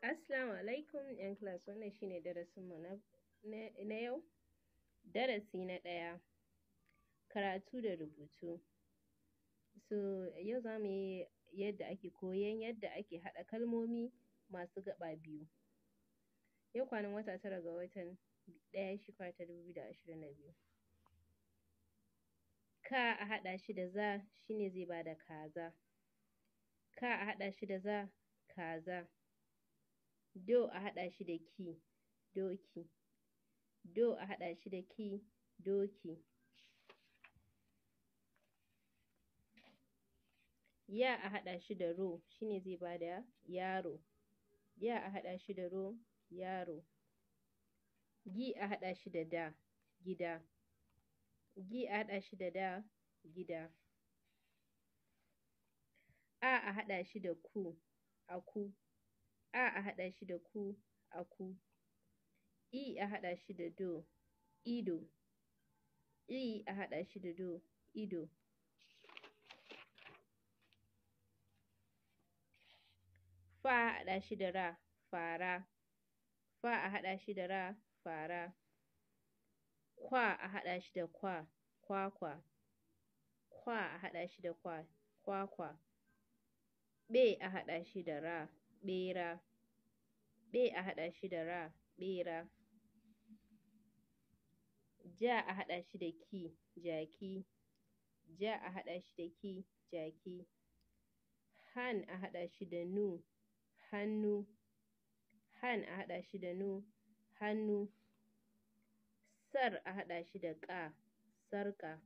Assalamu alaikum ‘yan class, wannan shi ne darasinmu na yau. Darasi na ɗaya, karatu da rubutu. So yau za mu yi yadda ake koyon yadda ake haɗa kalmomi masu gaɓa biyu. Yau kwanan wata 9 ga watan 1 shekara ta 2022. Ka a haɗa shi da za shi ne zai bada kaza. Ka a haɗa shi da za, kaza. Do a haɗa shi da ki, doki. Do a haɗa shi da ki, doki. Ya a haɗa shi da ro shi ne zai bada yaro. Ya a haɗa shi da ro, yaro. Gi a haɗa shi da da, gida. Gi a haɗa shi da da, gida. A a haɗa shi da ku, aku. A a haɗa shi da ku, aku. I a haɗa shi da do, ido. I a haɗa shi da do, ido. Fa a haɗa shi da ra, fara. Fa a haɗa shi da ra, fara. Kwa a haɗa shi da kwa, kwakwa. Kwa a haɗa shi da kwa, kwakwa. Ɓe a haɗa shi da ra, ɓera. Ɓe a haɗa shi da ra, ɓera. Ja a haɗa shi da ki, jaki. Ja a haɗa shi da ki, jaki. Han a haɗa shi da nu, hannu. Han a haɗa shi da nu, hannu. Sar a haɗa shi da ƙa, sarƙa.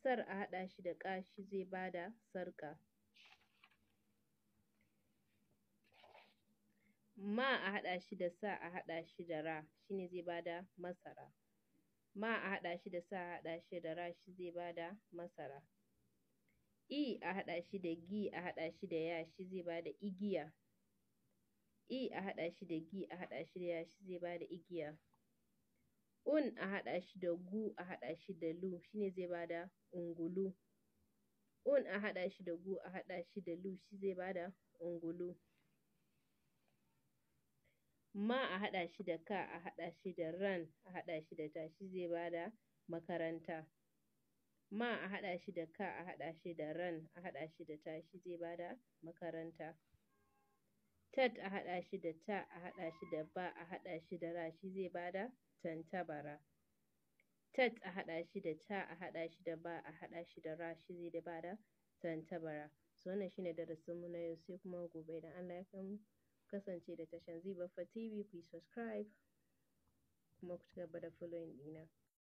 Sar a haɗa shi da ƙa shi zai bada sarƙa. Ma a haɗa shi da sa a haɗa shi da ra shi ne zai bada masara. Ma a haɗa shi da sa a haɗa shi da ra shi zai bada masara. I a haɗa shi da gi a haɗa shi da ya shi zai bada igiya. I a haɗa shi da gi a haɗa shi da ya shi zai bada igiya. Un a haɗa shi da gu a haɗa shi da lu shi ne zai bada ungulu. Un a haɗa shi da gu a haɗa shi da lu shi zai bada ungulu. Ma a haɗa shi da ka a haɗa shi da ran a haɗa shi da ta shi zai bada makaranta. Ma a haɗa shi da ka a haɗa shi da ran a haɗa shi da ta shi zai bada makaranta. Tat a haɗa shi da ta a haɗa shi da ba a haɗa shi da ra shi zai bada tantabara. Tat a haɗa shi da ta a haɗa shi da ba a haɗa shi da ra shi zai bada tantabara. So wannan shine darasinmu na yau, sai kuma gobe idan Allah ya kaimu. Kasance da tashar Zee Baffa TV, ku yi subscribe kuma ku ci gaba da following ɗina.